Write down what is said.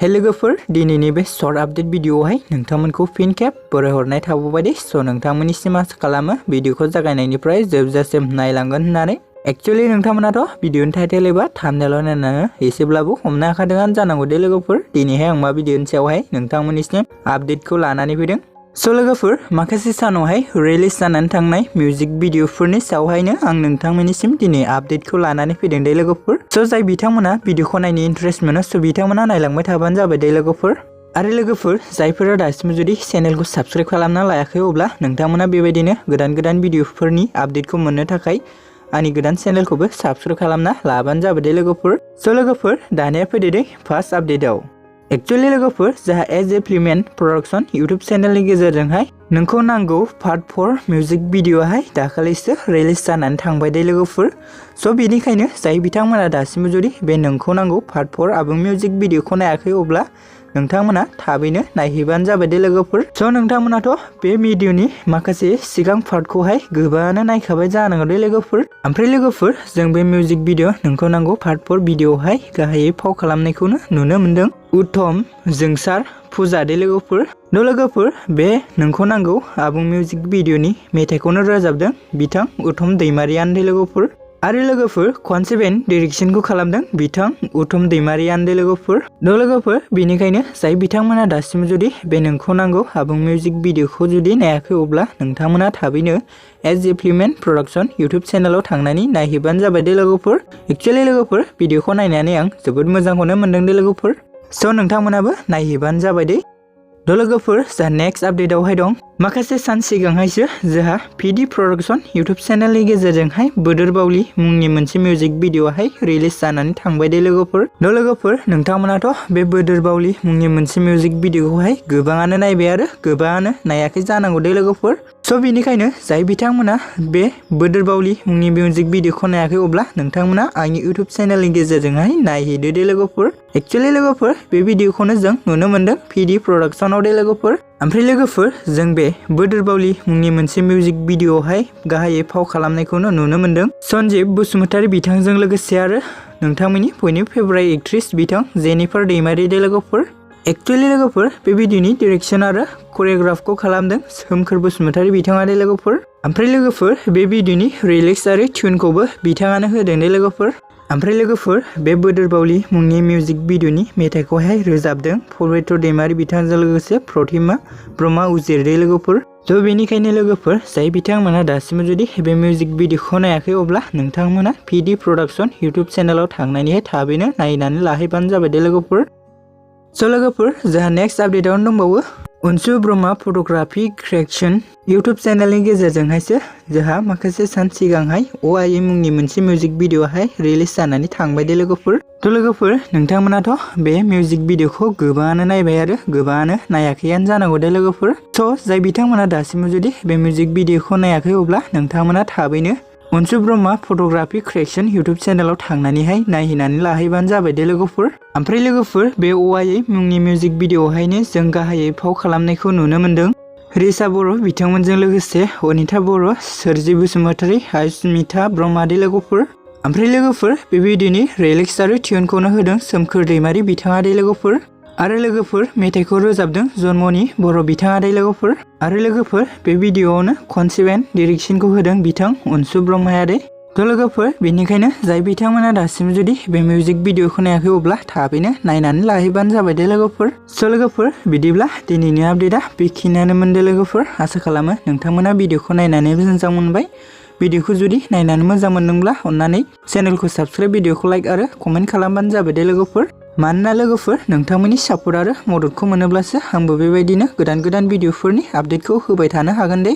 हे लोगोफोर दिनैनि बे शर्ट आपडेट भिडिअआवहाय नोंथांमोनखौ फिन खेब बरायहरनाय थाबावबाय दे। स' नोंथांमोननिसिम आसा खालामो भिडिअखौ जागायनायनिफ्राय जोबजासिम नायलांगोन होननानै। एक्चुअली नोंथांमोनाथ' भिडिअनि टाइटेल एबा थाम्बनेइल नायनानै एसेब्लाबो हमनो हाखादोंआनो जानांगौ दे लोगोफोर। दिनैहाय आं मा भिडिअनि सायावहाय नोंथांमोननिसिम आपडेटखौ लानानै फैदों। स' लोगोफोर माखासे सानावहाय रिलिज जानानै थांनाय मिउजिक भिडिअफोरनि सायावहायनो आं नोंथांमोननिसिम दिनै आपडेटखौ लानानै फैदों दे लोगोफोर। स' जाय बिथांमोना भिडिअखौ नायनो इन्टारेस्ट मोनो स' बिथांमोना नायलांबाय थाबानो जाबाय दे लोगोफोर। आरो लोगोफोर जायफोरा दासिम जुदि चेनेलखौ साबस्क्राइब खालामना लायाखै अब्ला नोंथांमोना बेबायदिनो गोदान भिडिअफोरनि आपडेटखौ मोननो थाखाय आंनि गोदान चेनेलखौबो साबस्क्राइब खालामना लाबानो जाबाय दे लोगोफोर। स' लोगोफोर दानिया फैदो दे फार्स्ट आपडेटआव। एक्चुअली लोगोफोर जोंहा as a film and production YouTube चेनेलनि गेजेरजोंहाय नोंखौ नांगौ पार्ट 4 मिउजिक भिडिअआहाय दाखालिसो रिलिज जानानै थांबाय दे लोगोफोर। स' बेनिखायनो जाय बिथांमोना दासिमबो जुदि बे नोंखौ नांगौ पार्ट 4 आबुं मिउजिक भिडिअखौ नायाखै अब्ला नोंथांमोना थाबैनो नायहैबानो जाबाय दे लोगोफोर। स' नोंथांमोनाथ' बे भिडिअनि माखासे सिगां पार्टखौहाय गोबाङानो नायखाबाय जानांगौ दे लोगोफोर। ओमफ्राय लोगोफोर जों बे मिउजिक भिडिअ नोंखौ नांगौ पार्ट 4 भिडिअआवहाय गाहायै फाव खालामनायखौनो नुनो मोनदों उत्तम जोंसार फुजा दे लोगोफोर। द' लोगोफोर बे नोंखौ नांगौ आबुं मिउजिक भिडिअनि मेथाइखौनो रोजाबदों बिथां उत्तम दैमारियानो दे लोगोफोर। आरो लोगोफोर कनसेप्ट एन्ड डिरेक्सनखौ खालामदों बिथां उत्तम दैमारियानो दे लोगोफोर। द' लोगोफोर बेनिखायनो जाय बिथांमोना दासिम जुदि बे नोंखौ नांगौ आबुं मिउजिक भिडिअखौ जुदि नायाखै अब्ला नोंथांमोना थाबैनो as a film and production YouTube चेनेलाव थांनानै नायहैबानो जाबाय दे लोगोफोर। एक्चुअली लोगोफोर भिडिअखौ नायनानै आं जोबोद मोजांखौनो मोनदों दे लोगोफोर। स' नोंथांमोनाबो नायहैबानो जाबाय दे। द' लोगोफोर जा नेक्स्ट आपडेटआवहाय दं माखासे सान सिगांहायसो जोंहा पिडि प्रडाक्शन इउटुब चेनेलनि गेजेरजोंहाय बोदोर बावली मुंनि मोनसे मिउजिक भिडिअआहाय रिलिज जानानै थांबाय दे लोगोफोर। द' लोगोफोर नोंथांमोनाथ' बे बोदोर बावली मुंनि मोनसे मिउजिक भिडिअखौहाय गोबाङानो नायबाय आरो गोबाङानो नायाखै जानांगौ दे लोगोफोर। स' बेनिखायनो जाय बिथांमोना बे बोदोर बावली मुंनि मिउजिक भिडिअखौ नायाखै अब्ला नोंथांमोना आंनि इउटुब चेनेलनि गेजेरजोंहाय नायहैदो दे लोगोफोर। एक्चुअली लोगोफोर बे भिडिअखौनो जों नुनो मोनदों पिडि प्रडाक्शनाव दे लोगोफोर। ओमफ्राय लोगोफोर जों बे बोदोर बावली मुंनि मोनसे मिउजिक भिडिअआवहाय गाहायै फाव खालामनायखौनो नुनो मोनदों सन्जिब बसुमतारी बिथांजों लोगोसे आरो नोंथांमोननि बयनिबो फेभरेट एक्ट्रेस बिथां जेनिफार दैमारि दे लोगोफोर। एक्चुअली लोगोफोर बे भिडिअनि डिरेक्सन आरो करिय'ग्राफखौ खालामदों सोमखोर बसुमतारी बिथाङा दे लोगोफोर। ओमफ्राय लोगोफोर बे भिडिअनि रिलिक्स आरो टिउनखौबो बिथाङानो होदों दे लोगोफोर। ओमफ्राय लोगोफोर बे बोदोर बावली मुंनि मिउजिक भिडिअनि मेथाइखौहाय रोजाबदों पबित्र दैमारि बिथांजों लोगोसे प्रतिमा ब्रह्मा उजिर दे लोगोफोर। थ' बेनिखायनो लोगोफोर जाय बिथांमोना दासिमबो जुदि बे मिउजिक भिडिअखौ नायाखै अब्ला नोंथांमोना पिडि प्रडाक्शन इउटुब चेनेलाव थांनानैहाय थाबैनो नायनानै लाहैबानो जाबाय दे लोगोफोर। स' लोगोफोर जोंहा नेक्स्ट आपडेटआवनो दंबावो अनसु ब्रह्मा फट'ग्राफि क्रिएशन इउटुब चेनेलनि गेजेरजोंहायसो जोंहा माखासे सान सिगांहाय अआइ मुंनि मोनसे मिउजिक भिडिअआहाय रिलिज जानानै थांबाय दे लोगोफोर। थ' लोगोफोर नोंथांमोनाथ' बे मिउजिक भिडिअखौ गोबाङानो नायबाय आरो गोबाङानो नायाखैयानो जानांगौ दे लोगोफोर। स' जाय बिथांमोना दासिमबो जुदि बे मिउजिक भिडिअखौ नायाखै अब्ला नोंथांमोना थाबैनो अनसु ब्रह्मा फट'ग्राफि क्रिएशन इउटुब चेनेलाव थांनानैहाय नायहैनानै लाहैबानो जाबाय दे लोगोफोर। ओमफ्राय लोगोफोर बे अआइ मुंनि मिउजिक भिडिअआवहायनो जों गाहायै फाव खालामनायखौ नुनो मोनदों रिसा बर' बिथांमोनजों लोगोसे अनिता बर' सोरजि बसुमतारी आयुस्मिता ब्रह्मा दे लोगोफोर। ओमफ्राय लोगोफोर बे भिडिअनि रिलिक्स आरो टिउनखौनो होदों सोमखोर दैमारि बिथाङा दे लोगोफोर। आरो लोगोफोर मेथाइखौ रोजाबदों जन्मनि बर' बिथाङा दे लोगोफोर। आरो लोगोफोर बे भिडिअआवनो कनसेप्ट एन्ड डिरेक्सनखौ होदों बिथां अनसु ब्रह्माया दे। थ' लोगोफोर बेनिखायनो जाय बिथांमोना दासिम जुदि बे मिउजिक भिडिअखौ नायाखै अब्ला थाबैनो नायनानै लाहैबानो जाबाय दे लोगोफोर। स' लोगोफोर बिदिब्ला दिनैनि आपडेटआ बेखिनियानोमोन दे लोगोफोर। आसा खालामो नोंथांमोना भिडिअखौ नायनानै मोजां मोनबाय। भिडिअखौ जुदि नायनानै मोजां मोनदोंब्ला अन्नानै चेनेलखौ साबस्क्राइब भिडिअखौ लाइक आरो कमेन्ट खालामबानो जाबाय दे लोगोफोर। मानोना लोगोफोर नोंथांमोननि सापर्ट आरो मददखौ मोनोब्लासो आंबो बेबायदिनो गोदान भिडिअफोरनि आपडेटखौ होबाय थानो हागोन दे।